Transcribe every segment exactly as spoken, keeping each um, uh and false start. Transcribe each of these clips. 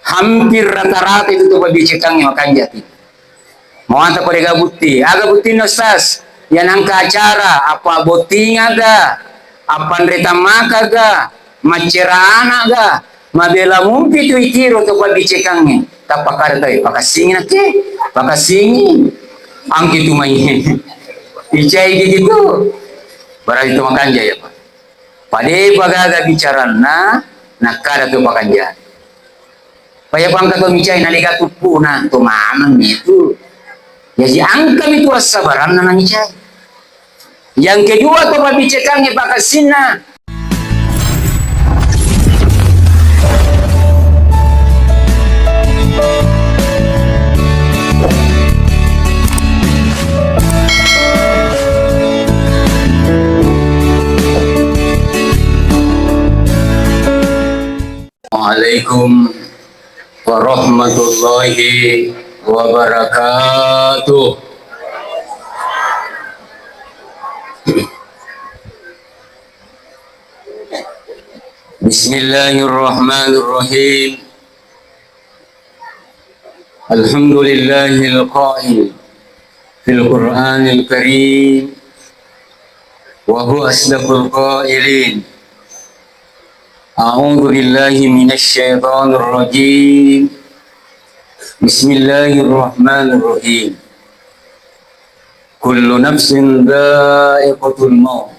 Hampir rata-rata itu tu pabbicekangnge makanja' ki. Mawatang ko de' gaga butti. Aga buttinna, Ustaz? Iya nangka acara, appabbottingaga, appanre tammakaga, maccera ana'ga, mabela mumpi tu itiro tu pabbicekangnge. Tappa kada tau, pakassingi nakke, pakassingi. Angki tu mai. Icai gitu. Berarti tu makanja' ya, Pak. Padepa gaga bicaranna, nakkada tu pakanja'. Paya pangka to micai na dega tuppuna, to mamang itu. Jadi angkami tu assabaranna na micai. Yang kedua to pabbicekangnge pakassinna. Waalaikum warahmatullahi wabarakatuh. Bismillahirrahmanirrahim. Alhamdulillahil qail fil Qur'anil Karim, wa huwa asdaqul qailin. A'udzu billahi minasy syaithanir rajim. Bismillahirrahmanirrahim. Kullu nafsin dha'iqatul maut.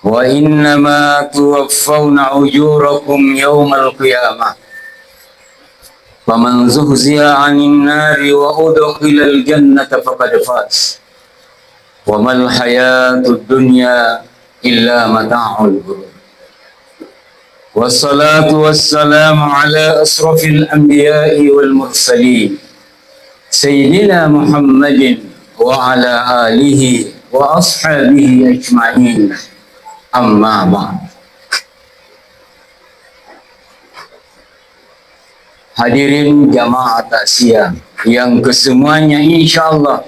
Wa innama tuwaffawna ujurakum yawmal qiyamah. Faman zuhziha 'anin nari wa udkhilal jannata faqad faz. Wa mal hayatud dunya illa mata'ul ghurur. Wassalatu wassalamu ala asrafil anbiya'i wal mursalin, Sayyidina Muhammadin wa ala alihi wa ashabihi ajma'in. Amma ba'd. Hadirin jamaah takziah yang kesemuanya insya Allah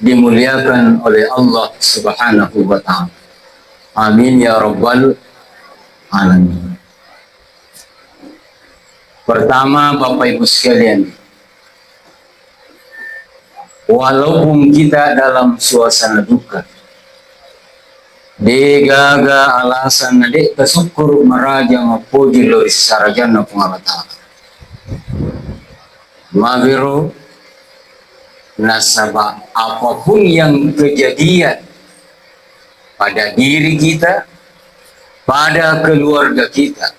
dimuliakan oleh Allah Subhanahu wa Ta'ala. Amin ya rabbal alamin. Pertama, Bapak Ibu sekalian, walaupun kita dalam suasana duka, de' gaga alasan na de' tasukkuru maraja mappoji lao ri sarajanna Puang Allah Ta'ala. Magero, nasaba apapun yang kejadian pada diri kita, pada keluarga kita,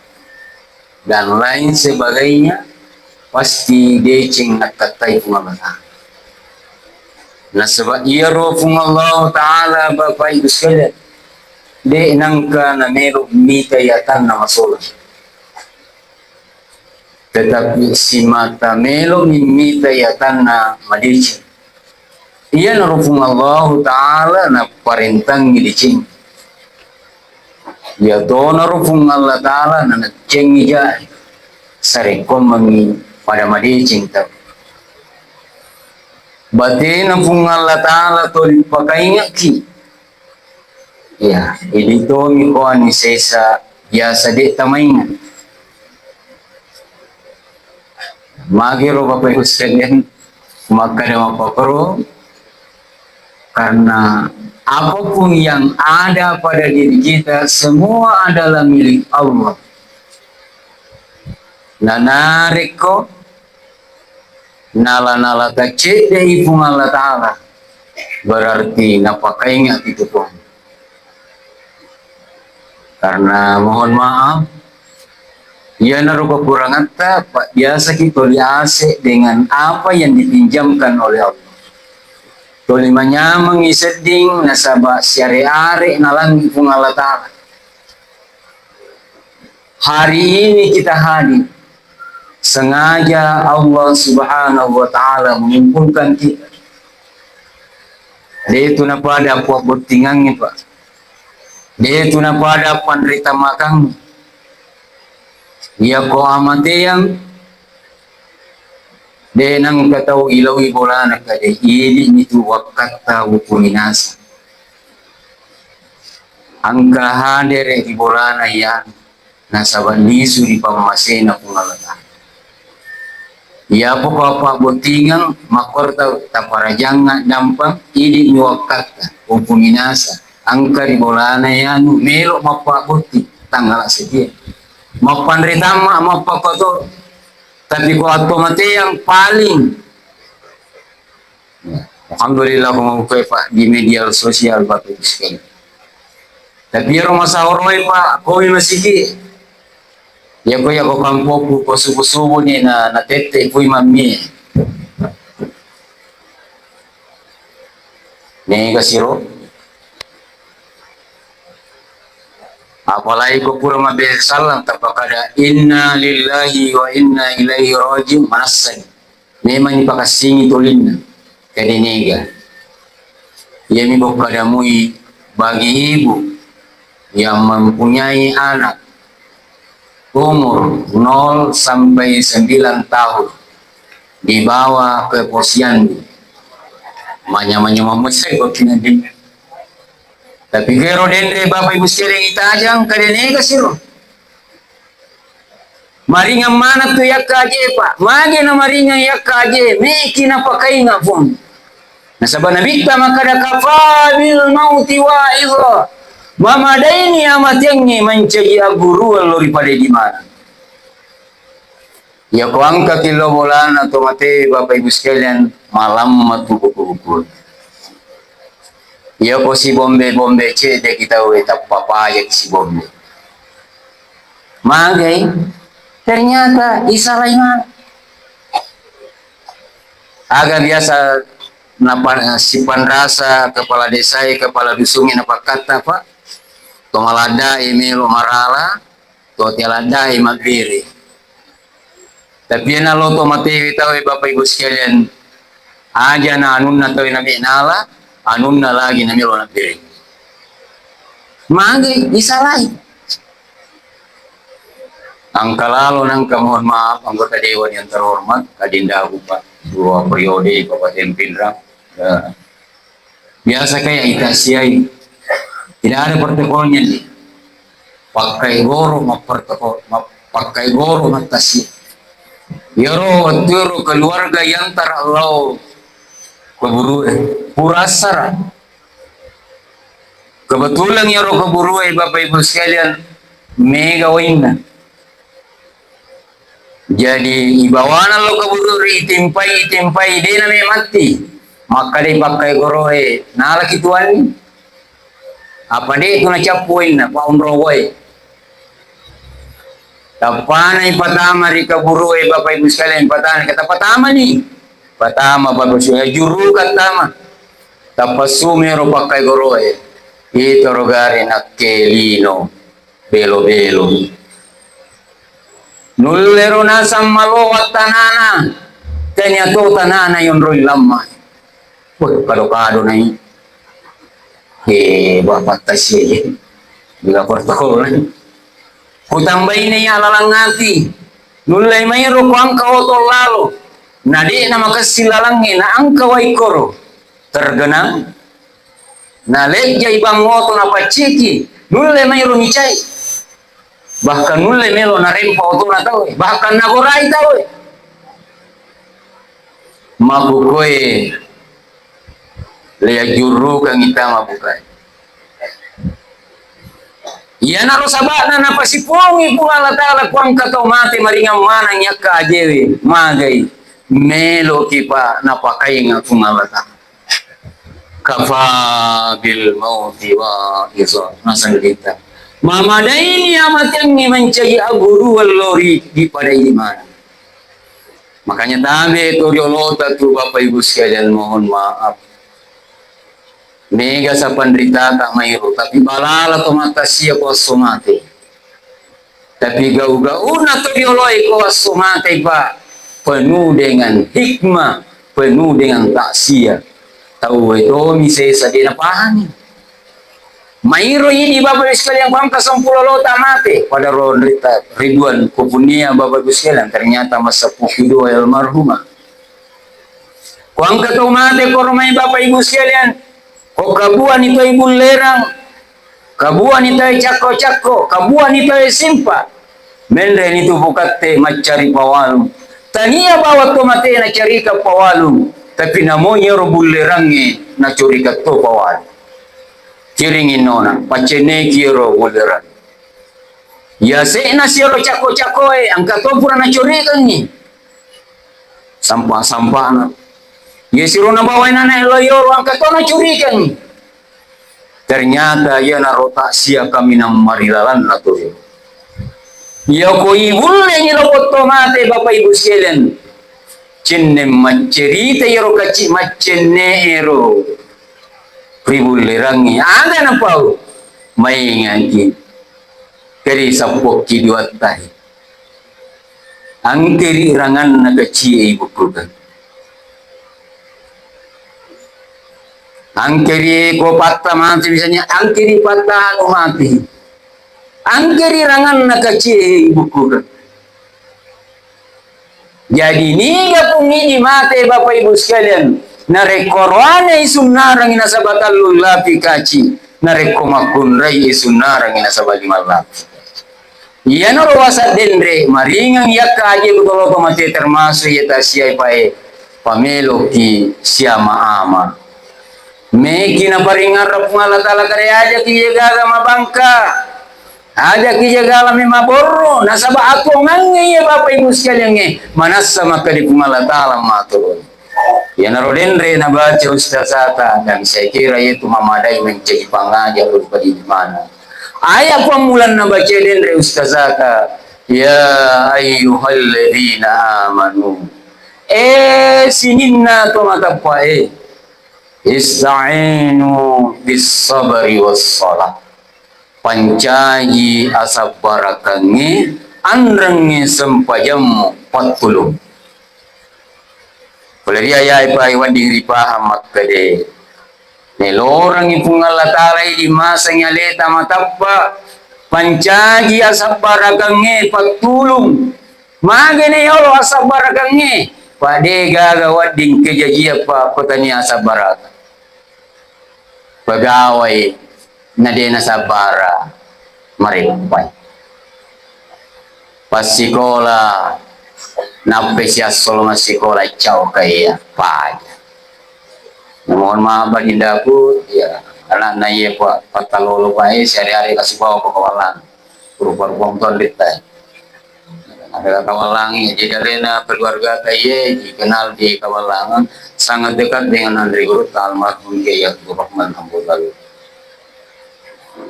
dan lain sebagainya, pasti deceng nakkattai Puang Allah Ta'ala. Nasaba iyaro Puang Allah Ta'ala, Bapak Ibu sekalian, de' nangka namelo mitai atanna masolang. Tetapi simata melo mi mitai atanna madeceng. Iyanaro Puang Allahu Ta'ala naparentangngi deceng. Iyatonaro Puang Allah Ta'ala naneccengngi jae. Sarekkoammengngi pada madeceng tau. Batena Puang Allah Ta'ala toli pakaingekki. Iya, idi tomi koani sesa biasa de' tamainga. Magero Bapak Ibu sekalian, makkada mappaparo, karena apapun yang ada pada diri kita, semua adalah milik Allah. Nah, narekko nala-nala tacedde'i Puang Allah Ta'ala, berarti napakaingekki tu Puang. Karena mohon maaf, iyanaro kekurangatta, pa-, biasaki toli ase dengan apa yang dipinjamkan oleh Allah. Toli manyamengngi sedding nasaba siare-are nalangi Puang Allah Ta'ala. Hari ini kita hadir, sengaja Allah Subhanahu wa Ta'ala mengumpulkan kita. De'tu napada pabbottingangnge, Pak. De'tu napada panrita makangnge. Iyako amateang, de' nengka tau ilaui bolana kade, idi'mi tu wakkatta wuku minasa. Engka hadere ri bolana iya, nasaba lisu ri pammasena Puang Allah Ta'ala. Iyapoko appabbottingeng, makkoro tau taparajangnga dampeng, idi'mi wakkatta, ko puminasa, engka ri bolana yanu, melo mappabbotting, tanggala sekie. Mappanre tamma, mappakoto, tapi ko attomateang paling. Alhamdulillah, ko maupai, Pak, di media sosial, Bapak Ibu sekalian. Tapi ero masahoroe, Pak, komi masigi. Yako, yako kampokku, ko subuh-subuh ni na, na tette pui mammi. Nega siro. Apalagi ko pura mabbe sallang, tapakada, "Inna lillahi wa inna ilaihi raji'un," manassani. Memang ipakassingi tolinna, kadenega. Iyami bokkadamui bagi ibu yang mempunyai anak umur nol sampai sembilan tahun di bawah keposyandu. Manyamanya mamesai bokkinandi. Tapi kero denre Bapak Ibu sekalian itajang, kadenega siro. Maringeng maneng tu yakka aje, Pak. Magi na maringeng yakka aje, meki napakainga, Puang. Nasaba Nabitta makkada, "Kafa bil mauti wa'idha." Mamadaini amatengnge mancaji agguruang lo ri pada idi maneng. Yako angkaki lo bolana to mate, Bapak Ibu sekalian, malamma tu buku-buku. Yako sibombe-bombe cedde kita we tappa payaki sibombe. Magai, ternyata isalai maneng. Aga biasa napa-, sipanrasa kepala desae, kepala dusungnge napakkatta, Pak? To maladdae melo marala, to tialaddae mabbere. Tapi ena lo to matewe tawe, Bapak Ibu sekalian, aja na anunna tawe nabe nala, anunna lagi namelo nabbere. Magai isalai. Angka lalo nangka, mohon maaf, anggota dewan yang terhormat, Kadindahu, Pak, dua periode, Bapak Tempinra. Ya. Biasa kayak itasiai. Tidak ada protokolnya nih. Pakai goro mapprotokol, map-, pakai goro mattasia. Yaro watturo keluarga yantara lao keburu, eh, purasara. Kebetulan iyaro keburue, Bapak Ibu sekalian, mega wainna. Jadi, ibawana lo keburu ri itimpai, itimpai, de name matti. Makkadai pakkai goroe, nalaki tuanni. Apa de tu nacappu wainna, pa onrong wae. Tappana ipatama ri keburue, Bapak Ibu sekalian, ipatama, kata patama ni. Patama, Bapak Ibu sekalian, jurruka tama. Tapassu mero pakkai goroe. Itoro gare nakke lino. Belo-belo. Nullero nasang malowa tanana, tania to tanana yonroi lamma. Weh, kado-kado nai. He, bapak tasi. Bila protokol nai. Kutambaina iya lalang ati. Nulle mairo kuangka oto lalo. Nade'na makessing lalangnge, naangka wai koro. Tergenang. Nalejjai bang oto napacciki, nulle mairo micai. Bahkan nulle melo narempa otona tauwe, bahkan nagorai tauwe. Makkukkoe leajjurrukangngi tama bukai. Iyanaro saba'na napasipuangngi Puang Allah Ta'ala kuangka tau mate maringang maneng yakka ajewe, magai meloki pa napakainga Puang Allah Ta'ala. Kafa bil mauti wa'idha. Naseng kita. Mamadaini amatengnge mancaji agguruang lao ri, di pada idi maneng. Makanya tabe to riolota tu, Bapak Ibu sekalian, mohon maaf. Mega sapanritata mairo, tapi balala to mattasia ko esso mate. Tapi gau-gauna to rioloe ko esso mate, Pak, penuh dengan hikmah, penuh dengan takziah. Tauwe tomi sesa de napahangi. Mairo idi Bapak Ibu sekalian, ko angka sempulo lota mate, pada ro rita Ridwan ko punia Bapak Ibu sekalian, ternyata masseppu kedua almarhumah. Ko angka tau mate koro mai Bapak Ibu sekalian, ko kabuani toi bullerang, kabuani toi cakko-cakko, kabuani toi simpa. Menreni tu pukatte maccari pawalu. Tania bawang to mate nacarika pawalung, tapi namo iyaro bullerangnge nacarika to pawalung. Kiring innona, paccenneki iyaro bullerang. Yase'na siro cako-cakoe, engka to pura nacurikangngi. Sampa-sampana. Iya siro nabawai nana loyoro, engka to nacurikangngi. Ternyata iyanaro taksia kaminang marilalanna toyo. Iyako ibullengi lopotto mate, Bapak Ibu sekalian, cenneng maccerita iyaro kaci maccenne ero ribullerangngi. Aga napau? Maingaki keri sappokki duattae. Angkeri ranganna kacie ibukkukeng. Angkeri ko patta mate, misalnya angkeri patta anu mate. Angkeri ranganna kacie ibukkukeng. Jadi niga pung idi mate, Bapak Ibu sekalian, narekko roane isunnarangi nasaba tallu lapi kaci, narekko makkunrai isunnarangi nasaba lima lapi. Iyanaro waseng denre, maringeng yakka aje kutoloko mate termasuk iya tasiai pae pameloki siama-ama. Meki naparingarra Puang Allah Taala kare ajaki je gaga mabangka. Ajaki je gaga memaborro, nasaba atuongangnge iya Bapak Ibu sekaliangnge, manassa maka di Puang Allah Taala maturun. Iyanaro denre nabaca ustazata, dan saya kira itu mamadai menjadi pangajar rupa di mana. Ayat pammulan nabaca denre ustazata, "Ya ayyuhalladzina amanu." Eh, sininna to matappa, eh. "Ista'inu bis sabri was salah." Pancaji asabbarakengnge, anrengnge sempajammu pattulung. Pole ri ayae pae wedding ripahang makkede, nelorengngi Puang Allah Taala idi masengngi aleta matappa, pancaji asabbarakengnge pattulung. Magene yolo asabbarakengnge, pa de gaga wedding kejajian pa ko tania asabbarakeng. Pegawai na de nasabbara mareppai. Passikola nappai siassolo massikola cau kaiya paja. Mohon maaf, Bagindaku, ya, anakna iya pa pattalolo pae siare-are kasibawa pakawallang. Rupa-rupa muto litta. Ada kawallangi, jadi alena keluarga ta iye dikenal di Kawallangan, sangat dekat dengan Andre Gurutta almarhum Kiai Abdul Rahman Ambo Galuh.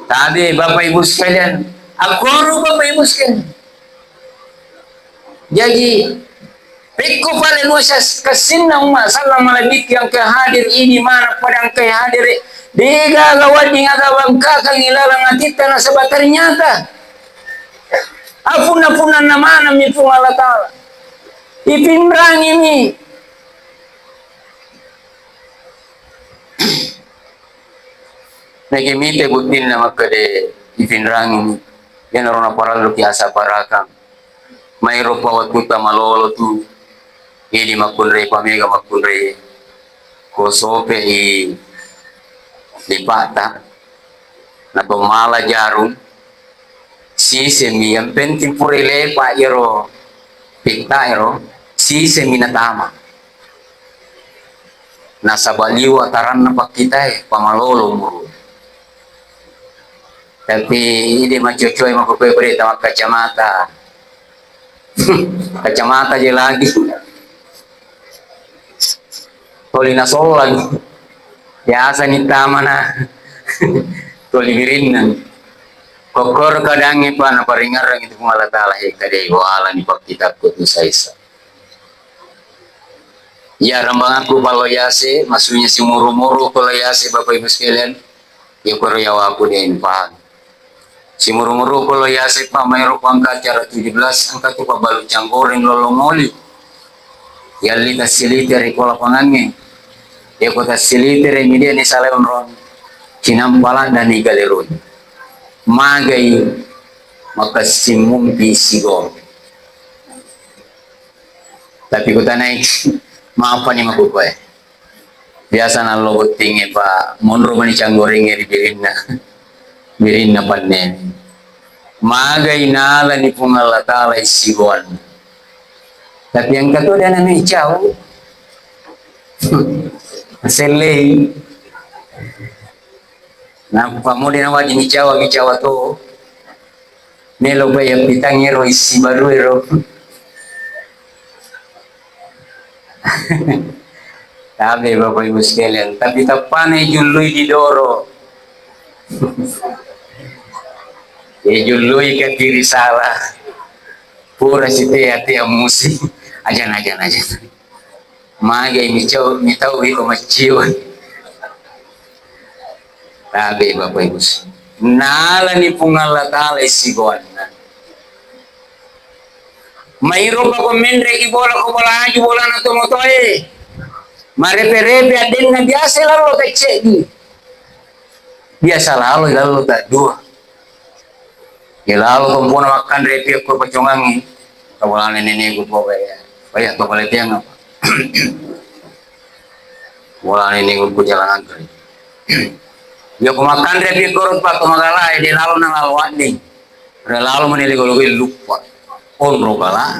Tapi Bapak Ibu sekalian, aku Bapak Ibu sekalian. Jadi, pekko pale nuasa kessinna umma sallang malebbiku engka hadir ini mana pada engka hadir, degaga wedding aga bangkakan ilalang atitta nasaba ternyata apunna-punnanna maneng mi Puang Allah Taala. Ipinrangimi. Nege mite buttinna makkede ipinrangimi. Iyanaro naparelluki asabarakang. Maero pa wettutta malolo tu, idi makkunrai pamega makkunrai ko sope'i lipa'ta, nato mala jarung, sisemi, yang penting pura lepa iyaro pitta ero, sisemi natama. Nasaba liwa taranna pakkitae, pamalolo umuru. Tapi idi macocoe makkukue pura tama kacamata. Kacamata je lagi. Toli nasollang. Biasa ni tamana. Toli birinna. Kokkoro kadangnge pa naparingerrang itu Puang Allah Taala, he kadai wala ni pakkitakku tu saisa. Ya rambangakku palo yase, maksudnya simuru-muru palo yase Bapak Ibu sekalian. Ya koro yawaku den paham. Simuru-muru polo yase pa maero pangka acara tujuh belas, engka tu pabbalu canggoreng lolong oli. Yalli tassilitere ko lapangangnge. Yako tassilitere mi de ni salai onrong. Cinampa ladda ni galeroi. Magai makessing mumpi sigong. Tapi kutanai, mapani makkukue. Biasa nallo bottingnge, pa monro mani canggorengnge ri birinna. Birinna pannemi. Magai nalani Puang Allah Taala issigoanna. Tapi engka to dana micau. Sellei. Nappa mo de nawaji micawa, micawa to. Melo bai appitang ero isi baru ero. Tabe Bapak Ibu sekalian, tapi tappana jullui didoro. Ya jullui ke kiri salah. Pura si tea-tea musi. Ajan, ajan, ajan. Magai micau, mitau iko macciwa. Tabe Bapak Ibu. Nalani Puang Allah Taala issigoanna. Mairo pako menreki bola ko bola aju bolana to motoe. Marepe-repe addenna biasa lalo tacceddi. Biasa lalo, lalo taddua. Ya lalo kompona makkanre pi ko pacongangi. Kabolana neneku pokoe. Waya to pale tiang apa? Bolana neneku ku jalan angkri. Ya ko makkanre pi ko ro pa to magala de lalo na lalo wadding. Re lalo mani lego-lego luppa. Onro bala.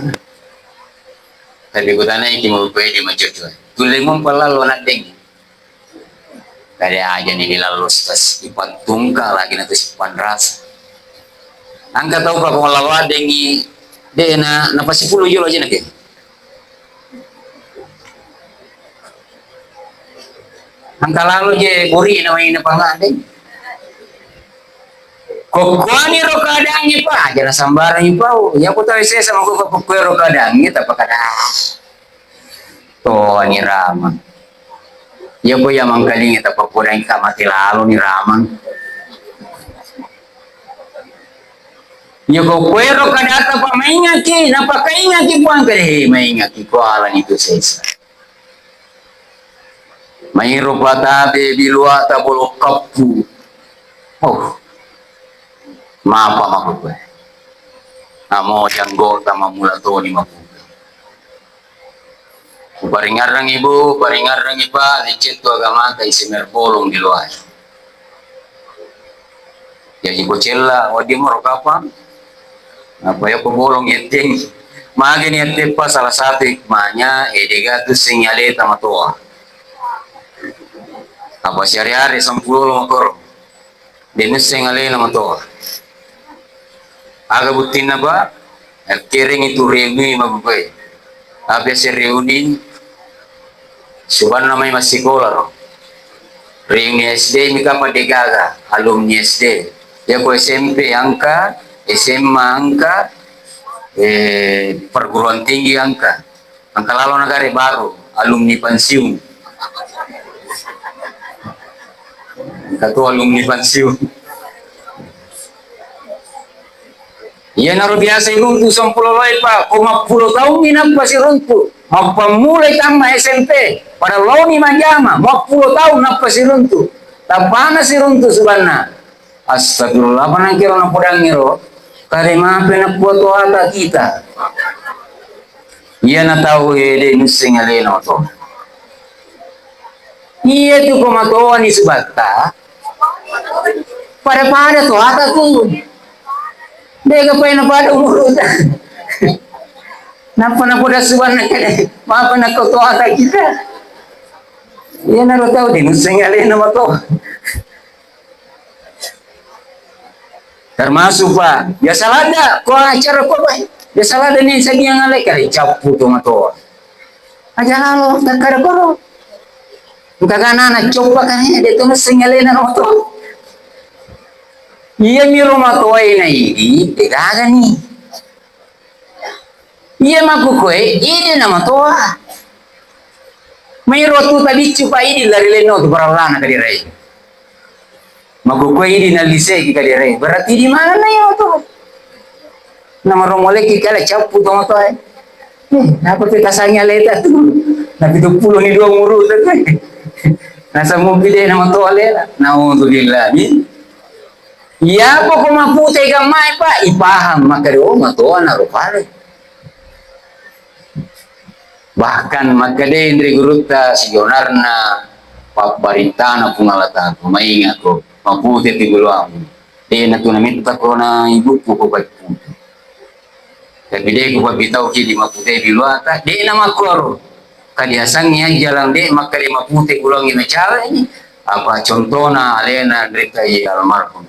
Tapi ko tanai ki mo ko de macoco. Tulle mo palalo na deng. Kade aja ni dilallo stas ipattungka lagi na tu sipanrasa. Angka tau pa ko lawadengi de na napasipulu jolo aja nake. Angka lalo je buri na mai na pangadeng. Kokkoani ro keadaangnge pa, aja na sambarangi pau. Ya ko tau sesa mako kokkoe ro keadaangnge tapakada. Toani ramang. Iya ko iya mangkalinga tapapodang ka mate lalo ni ramang. Iya ko kuero kadata pa maingaki, napakaingaki puang kade maingaki kuala ni tu sesa. Mairo patabe biluata bolok kappu. Oh. Mapa mako kue. Amo janggota mamula toni mapuga. Uparingarrangi Bu, uparingarrangi Pak, lecce tu agamata isi merbolong di luar. Jaji ko cella, wedding moro kapang. Apa ya ko bolong yetteng. Magani yattepa salah satu hikmahnya, eh, dega tu sing aleta matoa. Apa siare-are sampulo lo makoro. De' nuisseng alena matoa. Aga buttinna, Pak? Akkerengngi tu reuni makkukkoe. Apa yaseng reuni? Subanna mai massikola ro. Reuni S D mi kapang de'gaga, alumni S D. Yako S M P engka, S M A engka, eh, perguruan tinggi engka. Engka lalo negara baru, alumni pensiun. Engka tu alumni pensiun. Iyanaro biasa iruntu' sampulo loi, Pak, ko mappulo taunni nappa siruntu'. Mappammulai tamma S M P, pada laoni majjama, mappulo taung nappa siruntu'. Tappana siruntu' subanna. Astagfirullah, apa nangkiro napodangngiro? Kare mape nakkuatoata kita. Iyana tau ede nuisseng alena oto. Iya tu ko matoani subatta. Pada-pada toata tu. Dega pai napada umuruta. Nappa napoda subanna kede, mape nakkuatoata kita. Iyanaro tau de nuisseng alena matoa. Termasuk, Pak, biasa ladda ko acara ko, Pak. Biasa ladda ni sabiang alai kali cappu to matoa. Aja lalo takkada koro. Engka kana na coppa kan, eh, de' to nuisseng alena matoa. Iya mi ro matoa na idi, de' gaga ni. Iya makkukkoe, idi na matoa. Mairo tu tabiccu pa idi lari leno tu parallana kadirai. Makkukkoe idi na lise ki kadirai. Berarti idi maneng na iya matoa. Na maromoleki kala cappu to matoa. Eh, apa kita sanya leta tu? Na pitu pulo ni dua umuru tu. Na sammu pide na matoa lela. Naudzubillah. Iya poko mapute gammae, Pak, ipahang makkeda, oh, matoa na ro pale. Bahkan makkedai ri gurutta sijonarna pabbarittana Puang Allah Ta'ala, mainga ko mapute ti guluamu. De' na tu namitta ko na ibukku ko paipute. Tapi de' kupabbitauki di mapute biluata, de' namakkoro. Kadiasangngi ajjalang de' makkeda mapute buluangngi macawe'ni. Apa contona alena Andretta iye almarhum.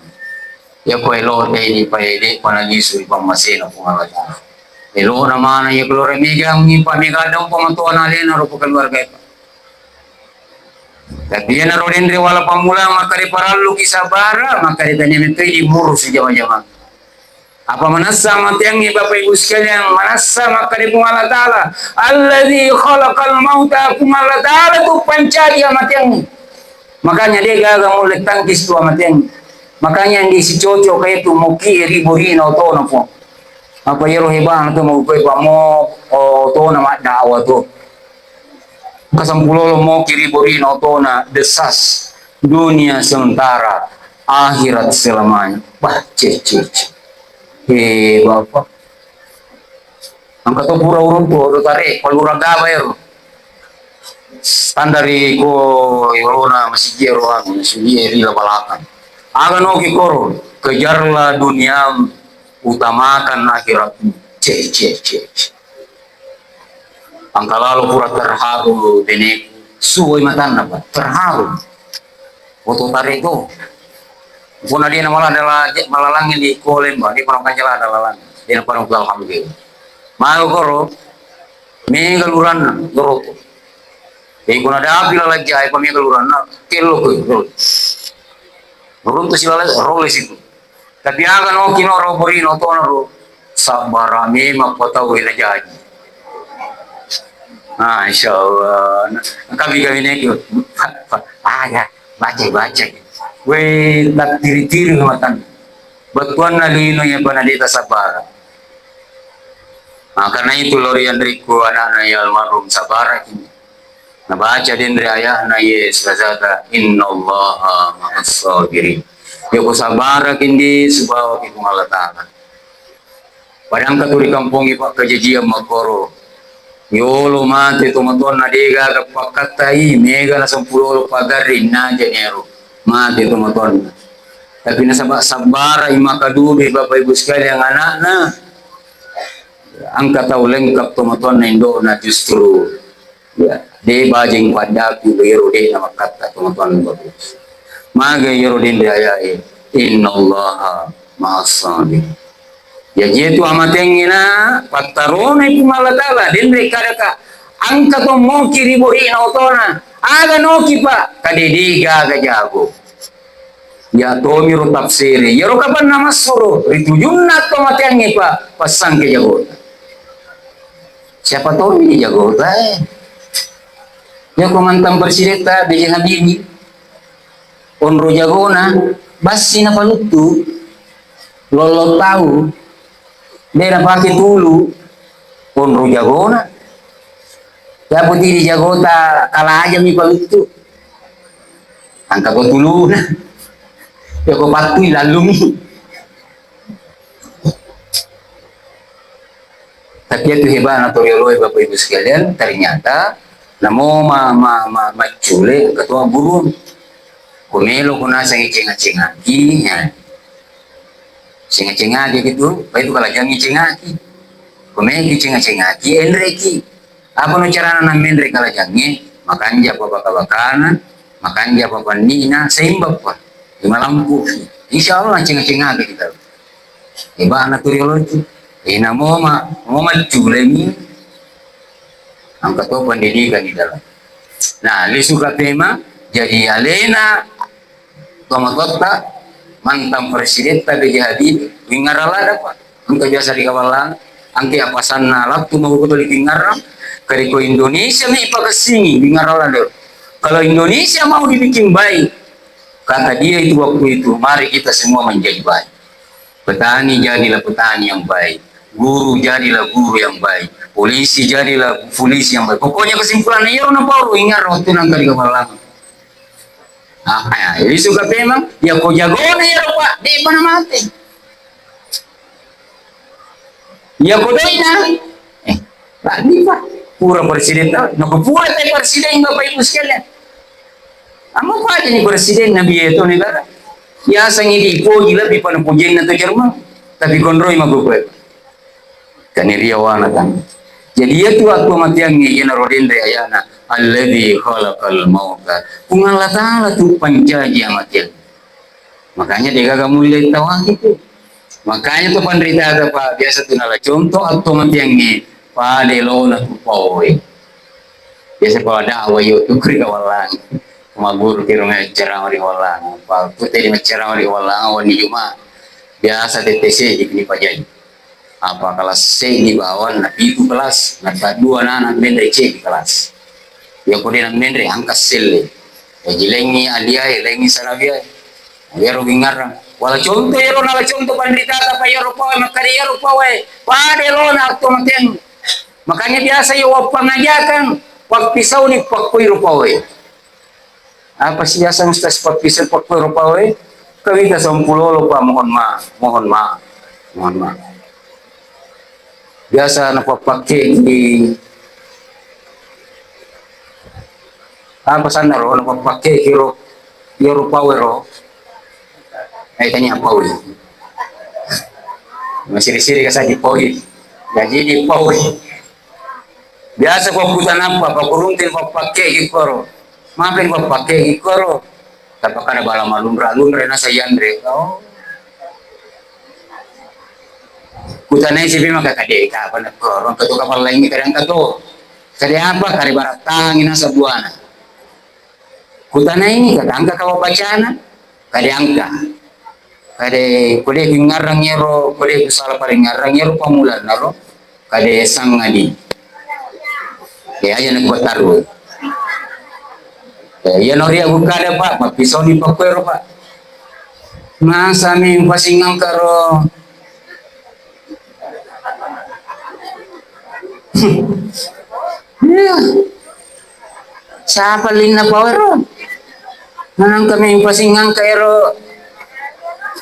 Yako elo teni pa ede pa nalisu ri pammasena Puang Allah Ta'ala. Elona mana iya keluarga mega mi pa mega ada umpama tona alena ro keluarga pa. Tapi iyanaro denre wala pammula makkeda paralluki sabara, makkeda tania metoi di murus jama-jama. Apa manessa amateangnge Bapak Ibu sekalian, manessa makkeda Puang Allah Ta'ala, "Alladzi khalaqal mauta," Puang Allah Ta'ala tu pancaji amateangnge. Makanya de' gaga mulle tangkis tu amateangnge. Makanya yang disicoco kayak tu moki ribu rina otona po. Apa yero hebana tu mau kue pamo otona mak dakwah tu. Kasampulolo moki riborina otona desas, dunia sementara, akhirat selamanya. Bah, ce, ce, ce. Eh, Bapak. Angka to pura uruntu, oto tare, palura gaba ero. Standari ko yolona masigi ero anu, masigi eri la balakang. Aga noki koro, kejarlah duniamu, utamakan akhiratmu. Ce, ce, ce, ce. Angka lalo pura terharu beneku, suoi matanna, Pak, terharu. Foto tarego. Pona de' na mala dala, malalangi di koleng, Pak, de' pernah kancala dalalang. De' na pernah alhamdulillah. Mago koro, mega luranna, loroto. Jadi kuna dapi lalajai, pa mega luranna, kello ko, loro. Lorong tu silala, role situ. Tapi aga noki no ro borina otona ro, sabbara memang ko tau e najaji. Ah, insya Allah. Kami kami neki. Ah, ya, baca baca. We, tak tiri-tiri matan. Bettuanna lino ya pana deta sabbara. Nah, karena itu lori Andrikku anakna ya almarhum sabbara kini. Nabaca denre ayahna ye Ustazata, "Innallaha ma'as sabirin." Yako sabaraki ndi sibawa ki Puang Allah Ta'ala. Padangka tu ri kampongnge pakkajajiang makkoro. Yolo mate tomatoanna de gaga pakkattai, mega na sempulolo pagarring najani ero. Mate tomatoanna. Tapi nasaba sabbarai maka dube Bapak Ibu sekalian anakna. Engka tau lengkap tomatoanna indona justru. Ya, de bajeng paddaku ero de na makkatta tomatoanna bagus. Maga ero denre ayae, "Innallaha ma'as sabirin." Ya, jetu amatengnge na pattarona Puang Allah Ta'ala, denre kadaka engka to moki ri borina otona. Aga noki, Pak? Kadede gaga jago. Ya tomiro tafsiri. Yero kapan namassuro ri tujunna to mateangnge, Pak, passangke jagota. Siapa tau ini jagota, eh? Yako mantan presidenta B J Habibie. Onro jagona, bassi napaluttu. Lollo tau. De napake tulu. Onro jagona. Yapo tidi jagota kalaja mi paluttu. Engka ko tuluna. Yako pattui lallumi. Tapi itu hebatna to rioloe Bapak Ibu sekalian, ternyata namo ma, ma, ma, maccule engka to guru. Ko melo ko naseng cenga-cengaki, ya. Cenga-cengaki gitu, pa itu kalajangi cengaki. Ko meki cenga-cengaki, enreki. Apano carana nammenre kalajangnge? Makanja pa baka-bakana, makanja pa panni'na, sembappa. Malampu. Insya Allah, cenga-cengaki kita. Hebatna tu rioloe tu. Eh, namo ma, mo macculemi. Engka to pendidikan di dalam. Nah, lisu ka pema, jadi alena tomatoatta mantan presidenta B J Habibie, wingarang lada, Pak. Engka biasa ri Kawallang, engka apasanna lattu mako tuli wingarang, kare ko Indonesia mi pakessingi wingarang lada. Kalau Indonesia mau dibikin baik, kata dia itu waktu itu, mari kita semua menjadi baik. Petani jadilah petani yang baik, guru jadilah guru yang baik, polisi jadilah polisi yang baik. Pokoknya kesimpulannya, iyaro napauro, ingat waktu nangka di Kawallang. Ah, ya, jadi suka memang, ya ko jagona iyaro, Pak, de mana mate. Ya ko doina, eh, tadi, Pak, pura presiden tau, nako pura te presiden, Bapak Ibu sekalian. Amma paja ni presiden nabi itu negara. Biasa ni dipuji lebih pada pujianna tu Jerman. Tapi konroi mako kue. Taniria wana tang. Jadi iyatu akko matiangnge iyanaro denre ayana, "Alladzi khalaqal mauta." Puang Allah Ta'ala tu pancaji amatiang. Makanya degaga mulle tawang itu. Makanya tu panritata, Pak, biasa tu nala contoh atau matiangnge pada lona tu pawe. Biasa kalau ada awal yo tu kri kawalang. Maguru kiro ceramah ri walang. Pak, tu tadi ceramah ri walang, awan di Jumat. Biasa tete seddi ni pajai. Apa kelas seddi bawanna, pitu kelas, na dua anak menre ceddi kelas. Iya ko de' na menre, angka selle. Jaji lengngi aliae, lengngi sanawiae. Iyaro gingarang. Wala contoh iyaro, nala contoh panritata, Pak, iyaro pawe, makkada iyaro pawe. Pada lona atau matiang. Makanya biasa iya wappangajakang, wappisauni pakkoi ro pawe. Apa sih biasa Ustaz pappisa pakkoi ro pawe? Kawita sampulolo, Pak, mohon maaf, mohon maaf, mohon maaf. Biasa napappakkeki, apa sanna ro, napappakkeki ro, iyaro pawe ro. Eh, tanya pawe. Masiri-siri ka saji pawe. Jadi di pawe. Biasa ko kutanampa, pakurunting pappakkeki koro. Mape pappakkeki koro. Tapakada bala malunra-lunra nasa yanre. Oh. Kutanai sipi maka kade ka apa na koro. Engka tu kapal lainnya kadang ka tu. Kade apa? Kade barattangi nasa buana. Kutanai ni, kade engka kawa bacana, kade engka. Kade, kode pingarang ero, kode kusala paringarang ero pamulanna ro, kade sangadi. Ya, aja na kuatarru. Ya, iya no ria bukada, Pak, mappisoni pakkuero, Pak. Masa mi pasingangka ro. Iya. Sapa linna pawero? Manang kami pasingangka ero.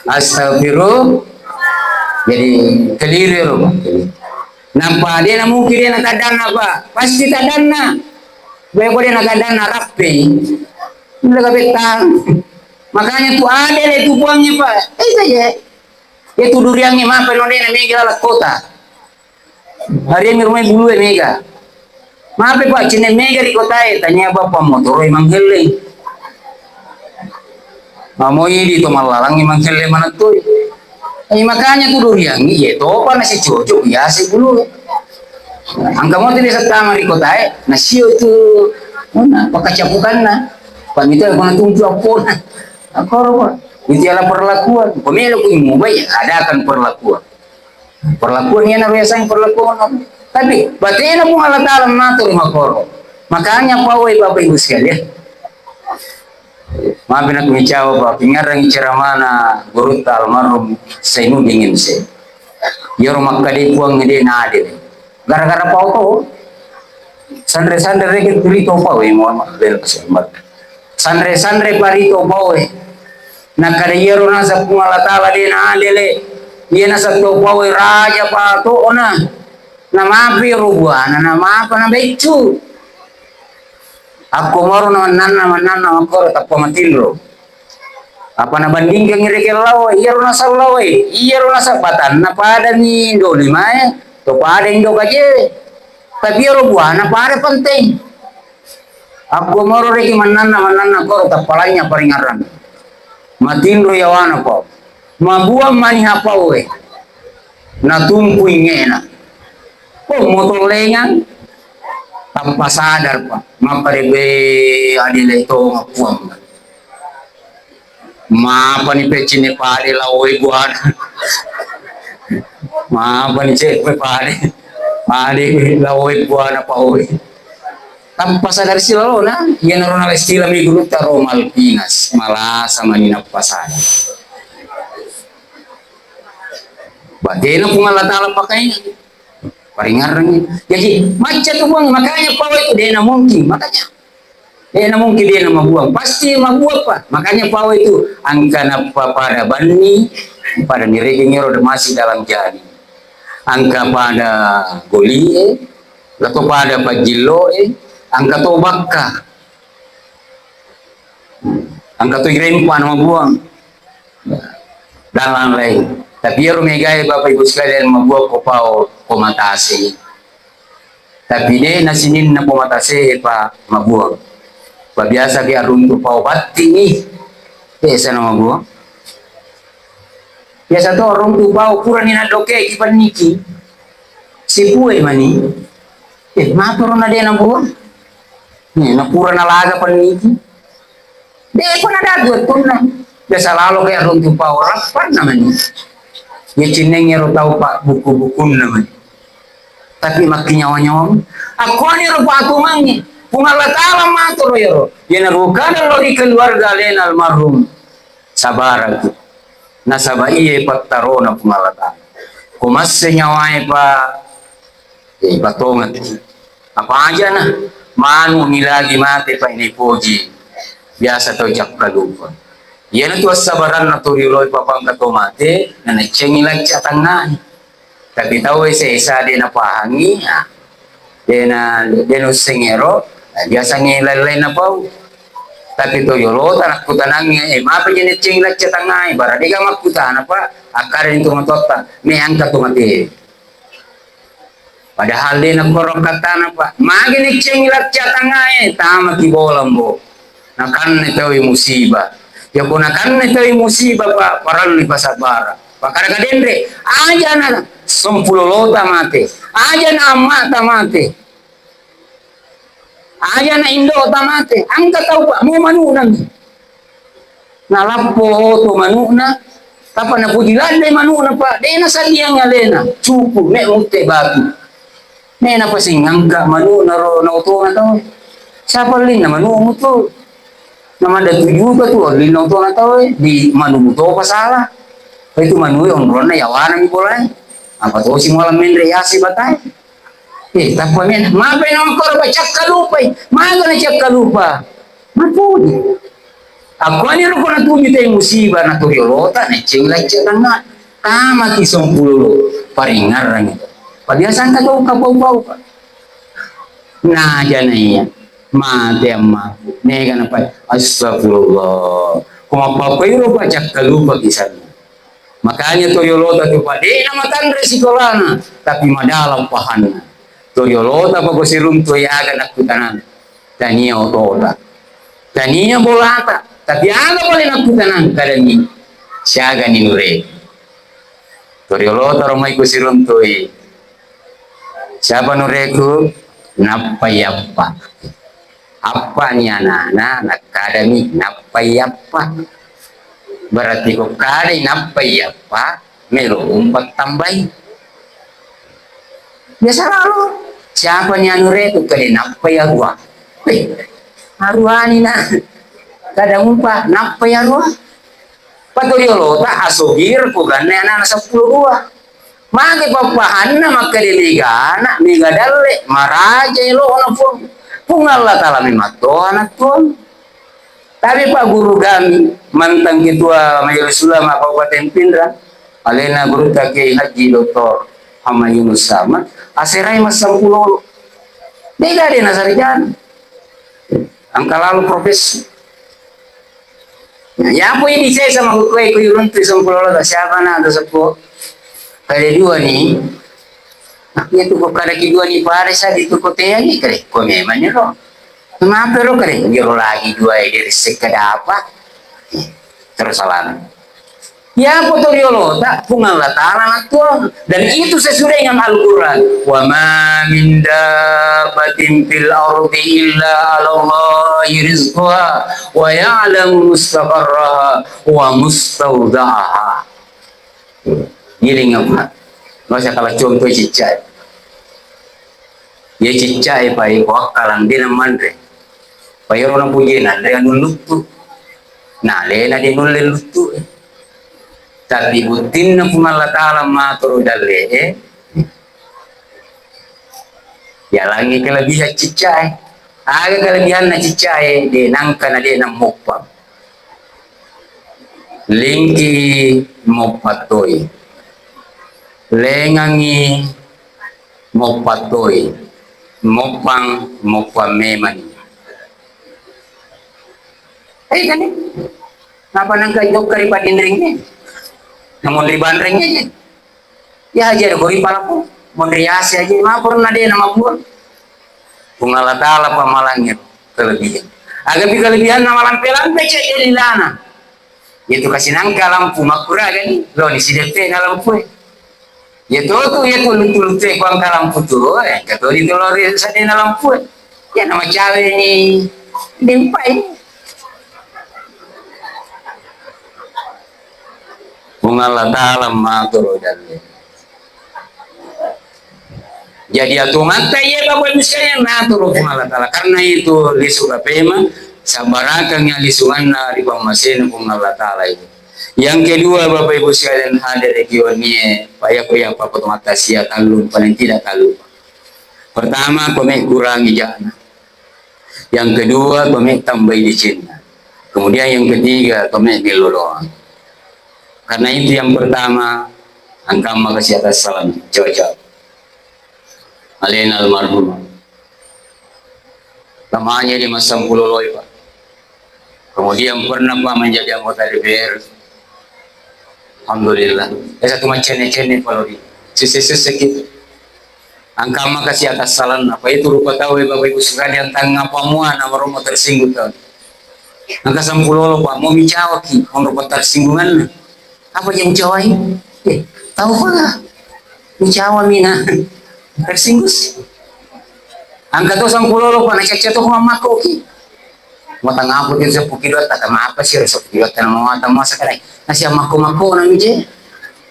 Astagfirullah. Jadi keliru ero, Pak. Nampa dia na mungkin dia na kadanna, Pak. Pasti kadanna. Baik dia na kadanna rapi. Udah kabetang. Makanya tu ada le tu buangnya, Pak. Eh, saya. Itu duriangnge mape no de' na mega laleng kota. Hariangngi rumai bulue mega. Mape, Pak, cinne mega ri kotae, tania bapa motoro e manghelleng. Mamoi di to mallalangngi manghelleng manettoi. Eh, makanya tu duriangngi, ye topa na sicoco biasa bulue. Engka moto biasa tama ri kotae, nasio tu, mana, pakacapukanna. Pak, mita ko natuntu appona. Akkoro, Pak. Itu ialah perlakuan. Ko melo ku mubai, adakan perlakuan. Perlakuan iyanaro yaseng perlakuan. Tapi batena Puang Allah Ta'ala mengatur makoro. Makanya pawai Bapak Ibu sekalian. Maaf na kumicawa, Pak, pingarang ceramana gurutta almarhum Zainuddin M C. Iyaro makkadai Puang de' na adil. Gara-gara pau to. Sanre-sanre reke tuli to pau, eh, mohon maaf, bel kesempat. Sanre-sanre pari to pau, eh. Nakkada iyaro naseng Puang Allah Ta'ala de' na adele. Iya naseng to pau, eh, raja pato'na. Na mapi ro buana, na mapa na beccu. Akko moro na mannanna, mannanna makkoro tappa matinro. Apa nabandingkangngi rekeng lao, iyaro naseng lao, iyaro naseng batanna padani Indo lima e, to pada Indo kaje. Tapi iyaro buana pada penting. Akko moro rekeng mannanna, mannanna koro tappalanya paringarang. Matinro yawana pau. Mabuang mani hapau e. Natumpu ingena. Oh, motong lengang. Tanpa sadar, Pak. Mapparebe adele to mapuang. Mapani peccinne pade laoi buana. Mapani cepe pade. Pade laoi buana paoi. Tanpa sadar silalona, iyanaro nala istilah mi gurutta ro malpinas, malasa mani nappa sadar. Batena Puang Allah Ta'ala pakai. Paringarang. Jadi, macca tu Puang, makanya pawai tu dena mungkin, makanya. Dena mungkin dena mabuang, pasti mabuang, Pak. Makanya pawai tu angka nappa pada banni, pada niregeng ero masih dalam jari. Angka pada golie, lato pada pajilloe, angka to bakka. Angka to irempa na mabuang. Dan lain-lain. Tapi iyaro megae, Bapak Ibu sekalian, mabuang ko pao ko matase. Tapi de' na sininna po matase pa mabuang. Pa biasa ki aruntu pao batti ni. Biasa na mabuang. Biasa to aruntu pao purani naddoke ki penniki. Sipue mani. Eh, matoro na de' na buang. Nih, na pura nalaga penniki. De' ko nadadu wettunna. Biasa lalo ke aruntu pao rappanna mani. Ye cinneng ero tau pa buku-bukunna mani. Tapi makkinyawa-nyawa. Akkuani ro patumangi. Puang Allah Ta'ala matoro ero. Ye narukana lo ri keluarga alena almarhum. Sabaraki. Nasaba iye pattarona Puang Allah Ta'ala. Ko masse nyawae pa Eh, batongeng. Apa aja na? Manu ni lagi mate pa ini poji. Biasa tau jakka lupa. Iyana tu assabaranna to rioloi papangka to mate, na naccengi lacca tangngai. Tapi tau esa-esa de' napahangi, ya. De' na, de' nusseng ero, na biasa ngi lain-lain napau. Tapi to yolo ta nakkutanangi, eh, mapa je naccengi lacca tangngai, bara dega makkutana pa, akkada ni tu matotta, me angka tu mate. Padahal de' nakkoro kattana, Pak. Magi neccengi lacca tangngae, tamaki bola, Mbo. Nakanne taui musibah. Yako nakanne taui musibah, Pak, parellu pasabbara. Pakada kadenre, aja na sempulolota mate. Aja na amma'ta mate. Aja na indo'ta mate. Engka tau, Pak, mau manu'na mi. Nalappo oto manu'na, tappa napuji laddai manu'na, Pak, de' nasadiang alena, cupu, me' mutte batu. Me' napasingangka manu'na ro naotona tau. Siapa ellinna manu'mu tu? Namada tujuka tu ellinna otona tau, eh, di manu'mu topa salah. Itu manu'e onronna yawana mi bolae. Apa tosi muala menre yasi batae. Eh, tappa mena. Mapai na makkoro, Pak, cakkalupai. Maga na cakkalupa? Matuju. Akkuani ro ko natuju te musibah na to riolota, necceng lacca tangnga. Tamaki sempulolo, paringngarrangi. Pabiasangka tau kapau-pau, Pak. Nah, jana iya. Mate amma. Nega napai. Astagfirullah. Ko mappappai ro, Pak, cakkalupa kisanna. Makanya to yolota tu, Pak, de' namatanre sikolana, tapi madalang pahanna. To yolota pako siruntu aga nakkutanang. Tania otota. Tania bolata, tapi aga pale nakkutanang kadani. Siaga ni nure. To yolota romai ku siruntui. Siapa nureku? Nappai appa. Appa ni anana, nakkadami nappai appa. Berarti ko kadai nappai appa, melo umpattambai. Biasa lalo, siapa ni anureku? Kadai nappai arua. Weh, aruani na. Kada umpa, nappai arua. Patoriolota asogir ko ganna anana seppulo dua. Magi pappahanna makkeda mega ana, mega dalle, maraja elo'na Puang. Puang Allah Ta'ala memang toana Puang. Tapi Pak Guru kami, mantan Ketua Majelis Ulama Kabupaten Pinrang, alena Gurutta Kiai Haji Doktor Muhammad Yunus Sama, aserai massampulolo. Mega de' nasarjana. Engka lalo profesi. Nah, yapo ini saya sama kukuai ku yuruntu sempulolo, siapa na ada seppo. Kada dua ni. Nah, iya tu ko kada ki dua ni pada sa di tu ko tea ni kare. Ko memang ni ro. Kenapa ro kare? Jero lagi dua ya dari sekada apa? Terus salam. Iya, patoriolota, Puang Allah Ta'ala nattuang. Dan itu sesuai dengan Al-Quran. "Wa ma min dabbatin fil ardi illa 'alallahi rizquha wa ya'lamu mustaqarraha wa mustauda'aha." Giling apa? Masa kalau contoh cicak. Iya cicak, Pak, ko akkalang de' namanre. Payaro napujie nanre anu luttu. Nah, alena de' nulle luttu. Tapi buttinna Puang Allah Ta'ala matoro dalle e, yalangi kelebihan ciccae. Aga kelebihanna ciccae? De' nangka na de' nammoppang. Lingki moppang toi. Lengangi moppang toi. Moppang, moppang memang. Eh, kan? Napa nangka jokka ri padinringnge? Namun ri banreng aja. Ya, aja ko ri palaku, monri ase aja, ma pernah de' na mabuang. Puang Allah Ta'ala pamalangngi kelebihan. Agapi kelebihan na malampe-lampe cek jadi lana. Yaitu kasi nangka lampu makkuraga ni, lo ni sideppe na lampu e. Ya to tu, ya tu lutu-lutu e kuang ka lampu tu, eh, ka to di tu lori sadena lampu e. Ya nama cawe ni dempai. Puang Allah Ta'ala matoro dalle. Jadi atumatta iya Bapak Ibu sekalian, natoro Puang Allah Ta'ala. Karena itu lisu kapema, sabarakangngi lisunganna ri pammasena Puang Allah Ta'ala itu. Yang kedua Bapak Ibu sekalian hadir regionie, payah-payah Bapak Tomata sia tallu, paling tidak tallu. Pertama, pame kurangi jana. Yang kedua, tome tambai decenna. Kemudian yang ketiga, tome mello doang. Karena itu yang pertama, angka maka siatas salam. Coba, coba. Alena almarhum. Namanya di Massampuloloi, Pak. Kemudian pernah, Pak, menjadi anggota D P R. Alhamdulillah. Eh, satu macenne-cenne kalau di sese-sese gitu. Angka maka siatas salanna, apa itu rupa tau, eh, Bapak Ibu sekalian, tangga pamua nama romo tersinggung tau. Angka sampulolo, Pak, mau micawaki, on rupa tersinggunganna. Apa yang micawai? Eh, tahu apa? Micawa mina. Tersinggung sih. Angka to sampulolo, Pak, na cacca to, Pak, makkoki. Matang apa tu seppuki doatta, tama apa sih, seppuki doatta, nama mata masa kadai. Nasi makko-makko na mije.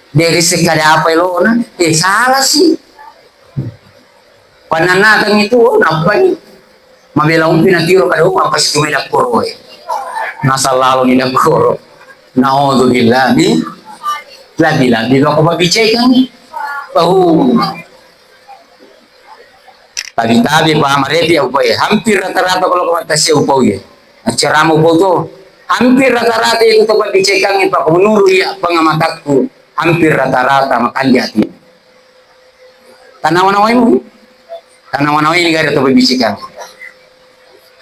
Dari sekada apa elona? Eh, salah sih. Pananatang itu, oh, nappai. Mabela umpi na tiro kada, oh, apa sih tu meda koro, eh. Nasa lalo ni da koro. Naudzubillah, ni. Labi-labi, kok mabicai kami. Oh. Tabi-tabi pa marepi upau e. Hampir rata-rata kalau kau tasi upau e. Acara mau upau tu. Hampir rata-rata itu tempat dicekangi, Pak. Menurut ya pengamatanku, hampir rata-rata makanja ati. Tanawa-nawaimu. Tanawa-nawai ini gak ada tempat dicekangi.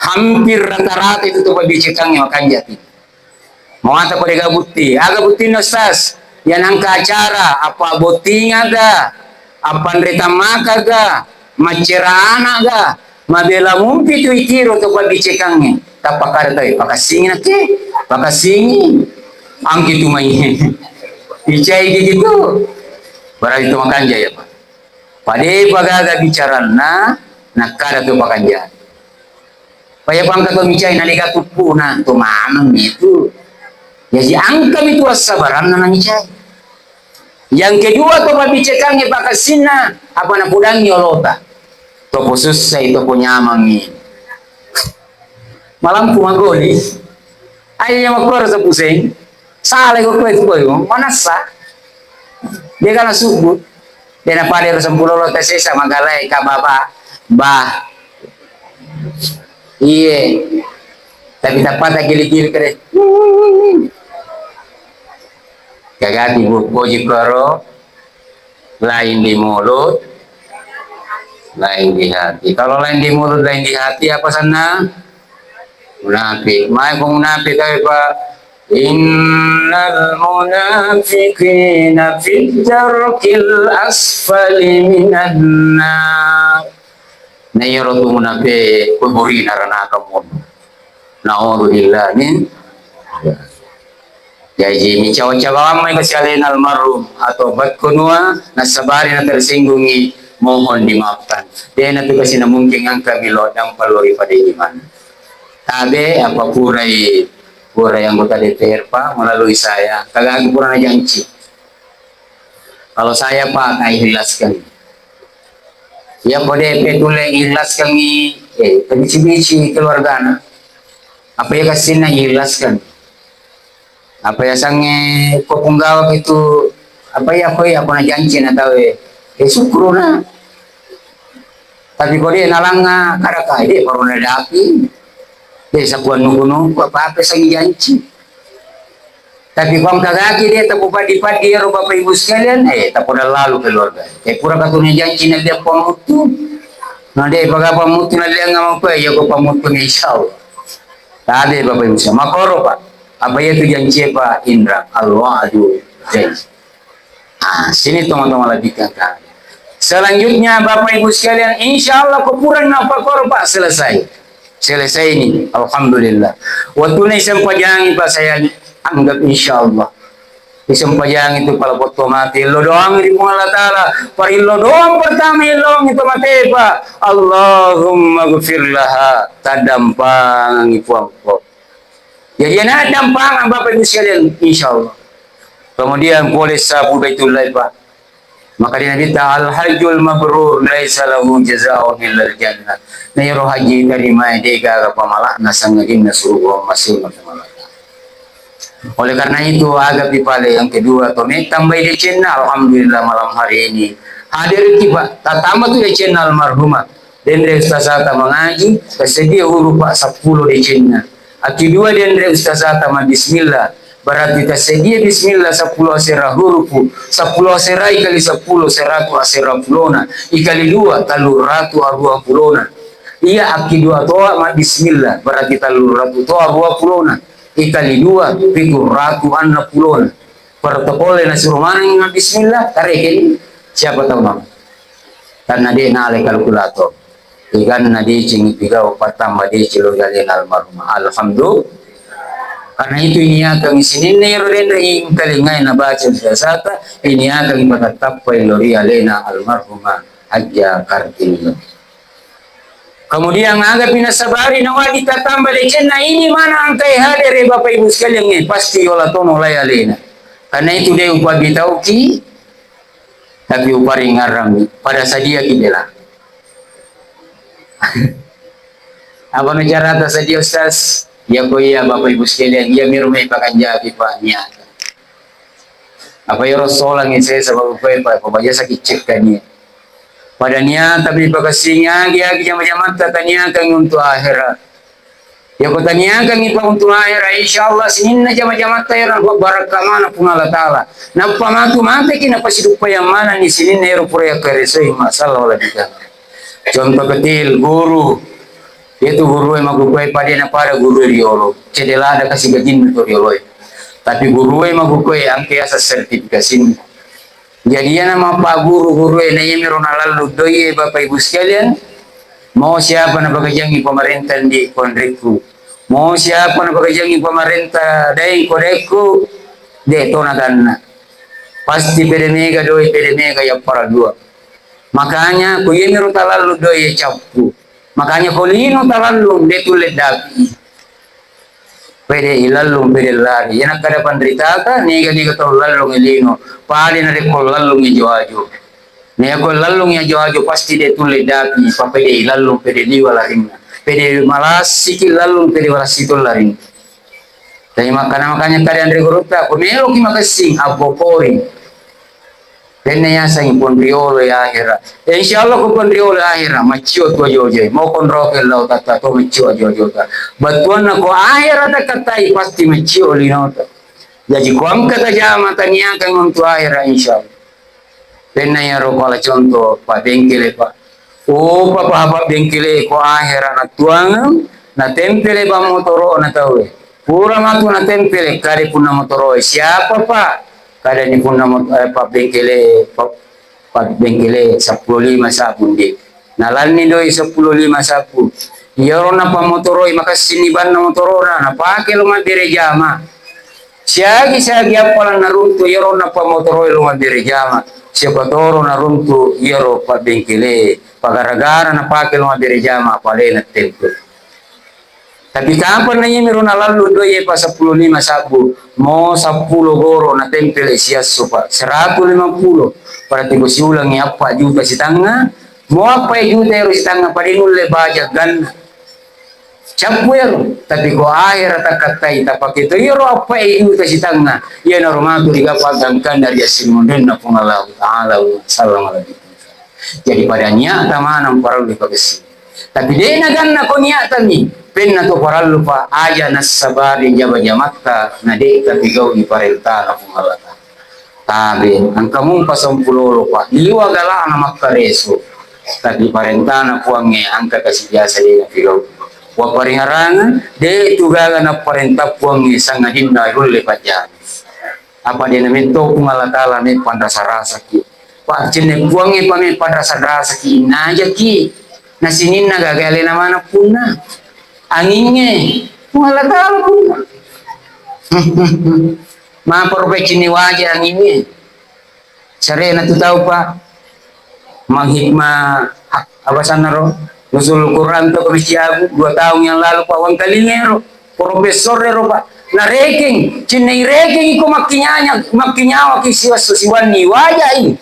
Hampir rata-rata itu tempat dicekangi makanja ati. Mawatako dega butti. Aga buttinna, Ustaz? Iya nangka acara, apa bottingaga, apa anre tammakaga, maccera anakga, mabela mumpi tu itiro to pabbicekangnge. Tappakada tawe, pakassingi nakke, pakassingi. Angki tu mai. Icai gitu. Berarti tu makanja ya, Pak. Padepa gaga bicaranna, nakkada tu pakanja. Paya pangka to micai na dega tuppuna, to mamang itu. Jadi angkami tu assabaranna na micai. Yang kedua to pabbicekangnge pakassinna, apa napudangngi olota. Topo sussai, topo nyamangngi. Malampu magoli. Aja makkoro sepuseng. Salai ko koe tu koe, manassa. Dia kana subu. Dia na pada ro sempulolo tesesa magalai ka baba. Bah. Iye. Tapi tappata gili-gili kere. Gagati bu poji koro. Lain di mulut, lain di hati. Kalau lain di mulut, lain di hati, apa sana? Munafik. Mai ko munafik, tapi, Pak, innal munafiqina fid darkil asfali minan nar. Na iyaro tu munafik, kuburina ranaka mun. Naudzubillah min. Jaji, micawa-cawa mai kasi alena almarhum atau bakkunua nasabari na tersinggungi, mohon dimaafkan. Dena tu kasi na mungkin angka milo dampa lori pada iman. Tabe apa purai, purai anggota D P R, Pak, melalui saya. Kagak pura na janci. Kalau saya, Pak, tak ikhlaskan. Ya, kode pe tulle ikhlaskan, eh, kebici-bici keluargana. Apa ya kasihna ikhlaskan. Apa ya sange ko punggawa itu, apa ya koi, apa na janci na tawe. Eh, syukuruna. Tapi ko de nalanga kada kai de baru nadapi. De sapuan nuku-nuku apa-apa sangi janci. Tapi ko engka gaki de tapo paddi-paddi ero Bapak Ibu sekalian, eh, tapo lalu keluarga. Eh, pura katuni janci na dia pamutu. Na de paga pamutu na dia ngama ko ya ko pamutu insyaallah. Tabe Bapak Ibu sekalian. Makoro Pak. Apa ya tu janci Pak Indra? Al-wa'du janci. Ah, sini teman-teman lebihkan kami. Selanjutnya, Bapak Ibu sekalian, insya Allah kuburan apa korban selesai. Selesai ini, alhamdulillah. Waktu ini sempajangi, Pak, saya anggap insya Allah. Disempajangi itu kalau foto mati, lo doang di Puang Allah Ta'ala. Parillo doang pertama illo itu mati, Pak. Allahumma gfir laha, tadampangi Puang. Jadi, anak dampang, Bapak Ibu sekalian, insya Allah. Kemudian, boleh sapu Baitullah, Pak. Maka di Nabi ta, "Al-hajjul mabrur laisa lahu jazaa'un illal jannah." Na iyaro haji tarimae de gaga pamala'na sangngajinna suruga masing-masing. Oleh karena itu, agapi pale yang kedua, to me tambai decenna, alhamdulillah malam hari ini. Hadir ki, Pak, tatamba tu decenna almarhumah. Denre ustazata mangaji, tassedia hurupa seppulo decenna. Akkidua denre ustazata mabbismillah, berarti tassedia bismillah seppulo asera hurupu, seppulo asera ikali seppulo, seratu asera pulona, ikali dua, telluratu arua pulona. Iya, akkidua toa mabbismillah, berarti telluratu toa arua pulona, ikali dua, pituratu anna pulona. Protokol nasuro maneng mabbismillah, karekeng siapa tahu nama. Karena de nale kalkulator. Iganna deceng ipigau, pattamba deceng lo ri alena almarhumah. Alhamdulillah. Karena itu iniakan sininna ero denre ingkalingai nabaca biasata, iniakan ipatattappai lo ri alena almarhumah Hajja Kartini. Kemudian agapi nasabari nawadi tatamba decenna ini mana angkai hadere Bapak Ibu sekalian, eh, pasti yola tono lai alena. Karena itu de upabitauki, tapi uparingarrami pada sadiaki bela. Apa na carata sadia, Ustaz? Ya ko iya, Bapak Ibu sekalian, iya miro mai pakanjapi, Pak, niata. Apa iyaro solang isesa, Bapak Ibu, Pak, pabajasa kicekkani. Pada niata mi pakassingi agi-agi jama-jamatta taniakan untuk akhirat. Yako taniakangngi pa untu ahera, insya Allah sininna jama-jamatta ero napabbarakka maneng Puang Allah Ta'ala. Nappa matu mateki napasiduppayang manenni sininna ero pura yakkaresoi masalah wala bidang. Contoh kecil, guru. Iyatu gurue makkukue pada napada gurue riolo. Cedde ladda kasi gajinna to rioloe. Tapi gurue makkukue engka yaseng sertifikasinya. Jadi, iyana mappaguru-gurue, na iyamiro nalallu doie, Bapak Ibu sekalian, mau siapa napakajangi pemerintah di konrikku, mau siapa napakajangi pemerintah daeng kodekku, de to naganna. Pasti pede mega doi, pede mega yappara dua. Makanya, ku iyamiro talallu doie cappu. Makanya, ko lino talallung, de tulle dapi. Pede ilallung, pede lari. Iya nakkeda panritata, niga-niga tau lallung ilino, pade narekko lallung ijo-ajo. Niyako lallung ijo-ajo, pasti de tulle dapi, pa pede ilallung, pede liwa larinna. Pede malassiki lallung, pede malassitu larinna. Tapi makkana-, makanya tadi anre gurutta, ko meloki makessing, abbokori. Tenne yaseng pon riolo ya ahera. Ya, insya Allah ko pon riolo ya ahera, maccio tu ajo-ajo. Mau kon roke lao tata to maccio ajo-ajo ta. Batuanna ko ahera takattai pasti maccio linota. Jadi ko engka tajama taniakan untuk ahera, insya Allah. Tenne yaro ko ala contoh, Pak Bengkele, Pak. Oh, Pak, Pak, Pak Bengkele ko ahera natuangeng, natempele bang motoro na taue. Pura matu natempele, kade punna motoroe, siapa, Pak? Kadani punna mot-, eh, pabbengkele, pa-, pabbengkele seppulo lima sabbu, Dek. Nalanni doi seppulo lima sabbu. Iyaro napammotoroi makessini banna motorona, napake lo mabbere jama. Siagi-siagi appalang naruntu iyaro napammotoroi lo mabbere jama. Siapa toro naruntu iyaro pabbengkele, pagara-gara napake lo mabbere jama, apalena tempo. Tapi kapan na iyamiro nalallu doie pa seppulo lima sabbu, mo seppulo goro natempele siasso pa seratu lima pulo, berarti ko siulangi appa juta sitangnga, mo appa juta ero sitangnga pada nulle baja ganna. Cappu ero, tapi ko ahera takattai tapake to iyaro appa juta sitangnga, iyanaro matu rigappa gangkanna ri assinunrenna Puang Allahu Ta'ala, sallallahu alaihi wasallam. Jadi pada niatta maneng parellu ipakessing. Tapi de naganna ko niattami, penna to parellu pa aja nassabari jama-jamatta na de tapigau'i parentana Puang Allah Ta'ala. Tabe, engka mumpa sempulolo pa, liwa galana makkareso. Tapi parentana Puangnge engka kasi biasa de napigau'i. Wapariharang, de tu gaga naparenta Puangnge sangadinna rulle pajjama. Apa de' nametto Puang Allah Ta'ala me panrasa-rasaki. Pak, cenne Puangnge pa me panrasa-rasaki, innajaki. Na sininna gaga alena maneng punna. Angingnge, Puang Allah Ta'ala punna. Maparo pe cinni waja angingnge. Sarena tu tau, Pak. Menghikmah, apa sanna ro? Nuzul Quran to ke Masjid Agung dua tahun yang lalu, Pak, wangkalinga ro. Profesor ro, Pak. Narekeng, cinna irekeng iko makkinyanya, makkinyawa ki siwasso siwanni wajai.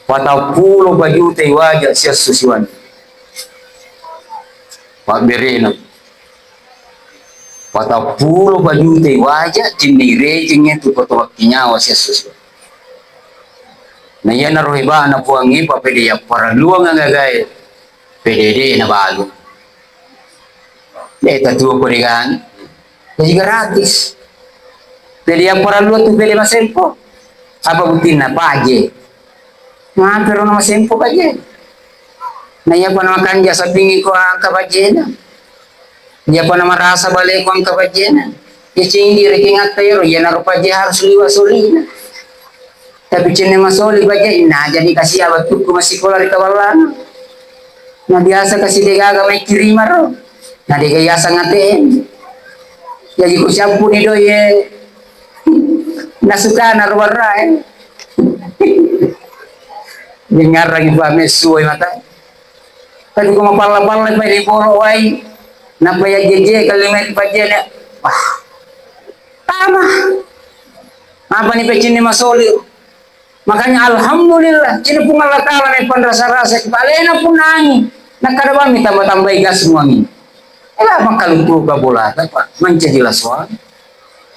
Patappulo bajuta waja siasso siwanni. Pabberena. Patappulo bajuta waja cinna irekeng tu koto makkinyawa siasso siwanni. Na iyanaro hebana Puangnge, pa pede yapparelluang gagae, pede de' nabalu. De' tatuo ko degan. Jadi gratis. Jadi yapparelluang tu pede masempo. Apa buktinna? Paje. Mapero na masempo paje. Na iyapa na makanja sapingngi ko angka pajena. Iyapa na marasa bale ko angka pajena. Ya cinggi rekengatta ero, iyanaro paje harus liwa solina. Tapi cinna masoli paje, na jadi kasia wettukku masikola ri Kawallana. Na biasa kasi degaga mai kirima ro. Na dega yasang A T M. Jadi ku siampuni doi e. Nasukana ro warrae. Dengarangi pa messu e mata. Tapi ko mapalla-palla pa ri poro wai. Napa ya jeje kali mai pajena. Wah. Tama. Apa ni pecinni masoli? Makanya alhamdulillah, cina Puang Allah Ta'ala na panrasa-rasa, alena pun nangi, nakada bami tambah-tambahi gas muangi. Ela makalutu ka bolata, Pak, mancaji lasoang.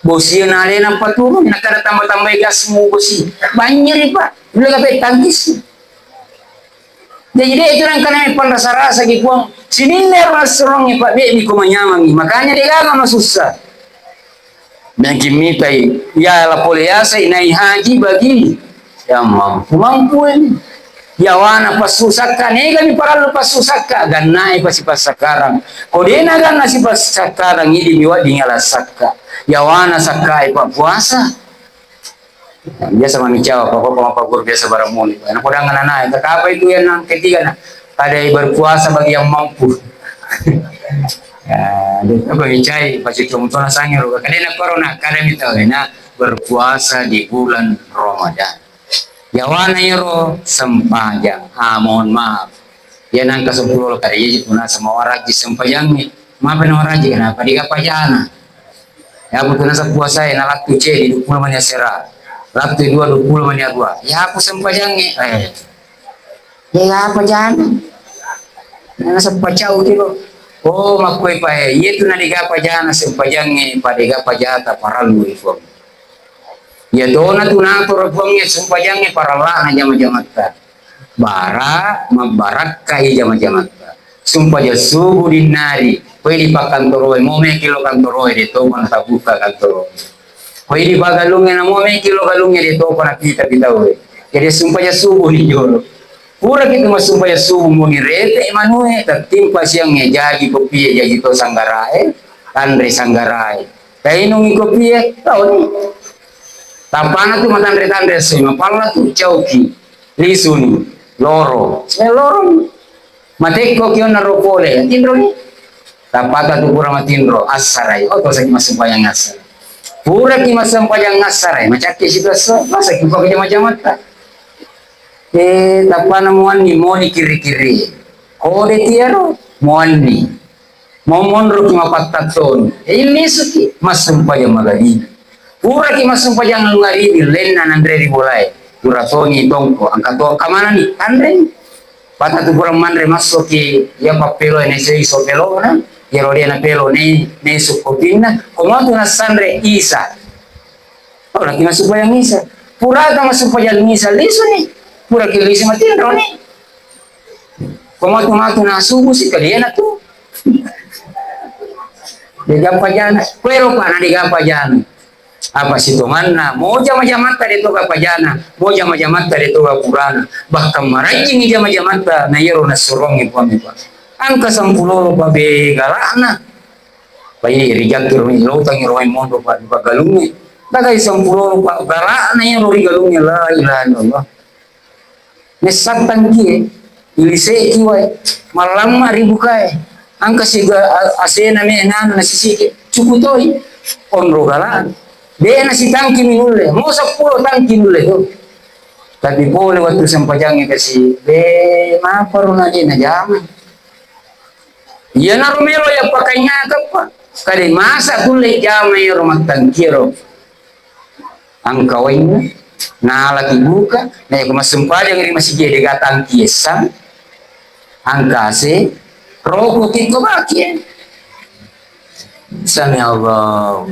Bosi na alena paturun, nakada tambah-tambahi gas mu bosi. Banjir, Pak. Boleh kape tangkis. Jadi de' itu nangkana me panrasa-rasa ki Puang. Sininna ero nassurongnge, Pak, de' mi ko manyamangi. Makanya de' gaga masussa. Meki mitai, ya la pole yasai nai haji bagi yang mampu-mampu ini. Yawana passusakka, nega mi parallu passusakka, gannai pasi passakkarang. Ko de' naganna sipasakkarang, idi mi wedding ala sakka. Yawana sakkai pa puasa. Biasa mamicawa, pokoknya apa guru biasa barang moni. Anak kodang anak-anak, kapa itu yang nang ketiga na? Ada berpuasa bagi yang mampu. Ya, dia apa micai, pasti contoh sange ro. Kadena corona, kada mita na berpuasa di bulan Ramadan. Yawana ero sempajang. Ah, mohon maaf. Iya nangka seppulo lo kare, iya ji punasa mawaraji sempajangnge. Mape nawaraji, kenapa diga pajana? Ya, butu nasa puasae, na lattu cedi, duappulo mani asera. Lattu dua, duappulo mani arua. Ya, aku sempajangnge. Eh. Ya, apa jana? Nasa pacau ki lo. Oh, makkoi pae. Iya tu na diga pajana sempajangnge, pa diga pajata parallu ri Puang. Iya tona tu natoro Puangnge sempajangnge parallana jama-jamatta. Bara, mabbarakkai jama-jamatta. Sumpajang subuh dinnari, koi di pakkantoroe, momeki lo kantoroe, de' toko na tabuka kantoroe. Koi di pagalungnge na momeki lo galungnge, de' toko na pita-pitaue. Jadi sumpajang subuh ni jolo. Puraki tu massumpajang subuh moni rete manue, tattimpa siangnge jaji kopie, jaji to sanggarae, tanre sanggarae. Tainungi kopie, tauni. Tappana tu matanre-tanre esso, mapalla tu cauki, lisuni, loro, eh, loroni. Matekko ki onna ro pole, tinroni. Tappata tu pura matinro, assarai. Oh, to saki massempajang assara. Puraki massempajang assarai, macakke situ esso, masa ki pake jama-jamatta. Eh, tappana muanni, moni kiri-kiri. Kode tiaro, muanni. Mau monroki mapattattoni, illisuki massumpajang magaribi. Puraki massumpajang magaribi, lenna nanre ri bolae. Pura toni tongko, angka to kamanani, tanreni. Patatu pura manre massoki, iya pappeloe, nesei iso pelona, iyaro de napelo ne, nesu kopinna, komatu nassanre isa. Oh, laki massumpajang isa. Puraka massumpajang isa, lisuni. Puraki lisu matinroni. Ko matu-matu nasubu si kaliana tu. Dega pajana, kuero pa na dega pajana. Apa sitonganna, mo jama-jamatta de toga pajana, mo jama-jamatta de toga purana. Bahkan marajingi jama-jamatta na iyaro nassurongi Puangnge pa. Angka sampulolo pa be galana. Pai rijakki ro, lotangi ro monro pa, pa galungnge. Tagai sampulolo, Pak, gala'na iyaro ri galungnge, la ilaha illallah. Messattangki e, iliseki wae, mallamma ri bukae. Engka siga a-, asena me nana nasisiki, cuku toi, onro gala. De nasitangki mi nulle, mo seppulo tangki nulle to. Tapi pole wettu sempajangnge kasi, be, maparo na de najama. Iyanaro melo yappakaingakeppa. Kade masa kulle jama ero mattangkiero. Engka wainna, nalaki buka, na iyako massempajang ri masigi de gatangki essang, engka ase, roko tikko baki e. Sami Allah.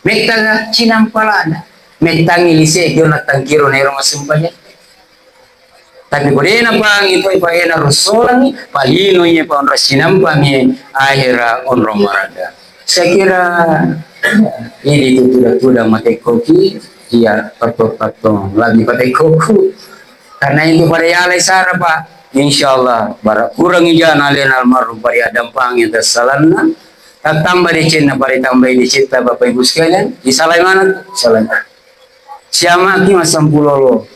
Mettanga cinampa lada. Mettangi lise jona tangkiro nero massempajang. Tapi ko de napangi toi, pa ena ro solangi, palino iye pa onrong sinampami ahera onrong marada. Saya kira ini itu tuda-tuda matekkoki, iya, patto-patto, lebih patekkoku. Karena itu pada yalai sara, Pak. Insya Allah, bara kurangi jana alena almarhum pada adampangi atas salanna, tattamba decenna pada tambai decetta, Bapak Ibu sekalian, disalai mana? Salai. Siamaki massampulolo.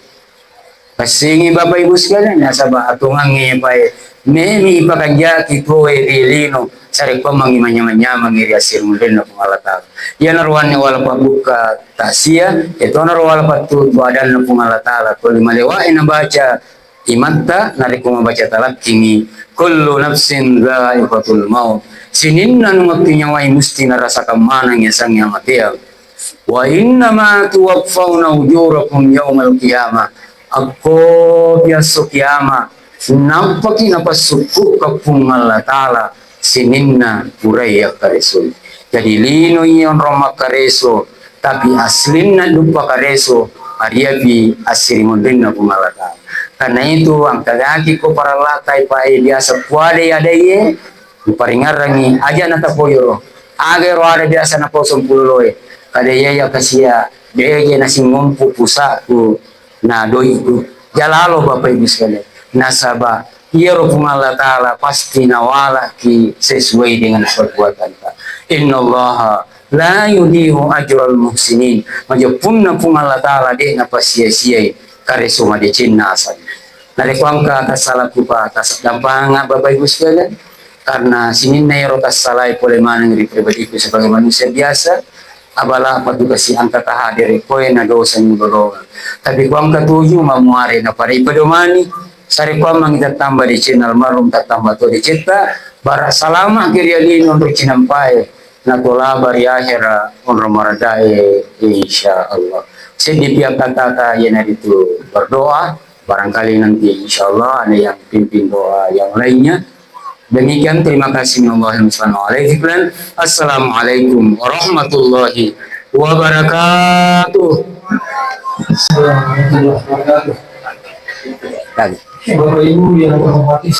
Passingi Bapak Ibu sekalian, nasaba atongangnge pae memi ipakanjaki tuoe ri lino, sarekkuammengngi manyameng-nyamengngi ri assimunrinna Puang Allah Ta'ala. Iyanaro wanni wala pabbukka taksia, etonaro wala pattutu adanna Puang Allah Ta'ala, tuli malewae nabaca imatta, narekko mabaca talakkingi, kullu nafsin dzaiqatul maut, sininna nu makkui nyawai musti narasakang maneng yasengnge amateang. Wa innama tuwaffauna ujurakum yaumal qiyamah. Akkopi esso kiama, nappaki napassukkuka Puang Allah Ta'ala sininna purai akkaresoi. Jadi lino iya onrong makkareso, tapi aslinna duppa kareso, ariapi assirimunrinna Puang Allah Ta'ala. Karena itu, engkagaki ko parallatai pae biasa puadai adaiye, Muparingerrangi, aja natapoyoro. Aga ero ada biasa napau sampuloloe. Kada iya iya kasia, deje nasingompu pusaku na doiku. Jalalo Bapak Ibu sekalian. Nasaba iyaro Puang Allah Ta'ala pasti nawalaki sesuai dengan perbuatanta. Innallaha la yudhi'u ajral muhsinin. Majeppunna Puang Allah Ta'ala de napasia-siai kareso madecenna asal. Narekko engka tasalaku pa tasaddampanga Bapak Ibu sekalian, karena sininna ero tassalai pole maneng ri pribadiku sebagai manusia biasa, abala patugasi engka kahadere koe na dosa nyulolongang. Tapi ko engka tuju mamuare na pada ipedomani, sarekkuammengngi tattamba decenna almarhum, tattamba to decetta, bara salama ki ri alino onrong cinampae, na tolaba ri ahera onrong maradae, insya Allah. Seddi pi akkatata iyanaritu berdoa, barangkali nanti insya Allah ada yang pimpin doa yang lainnya. Demikian, terima kasih. Assalamualaikum warahmatullahi wabarakatuh. Bapak Ibu yang terhormati,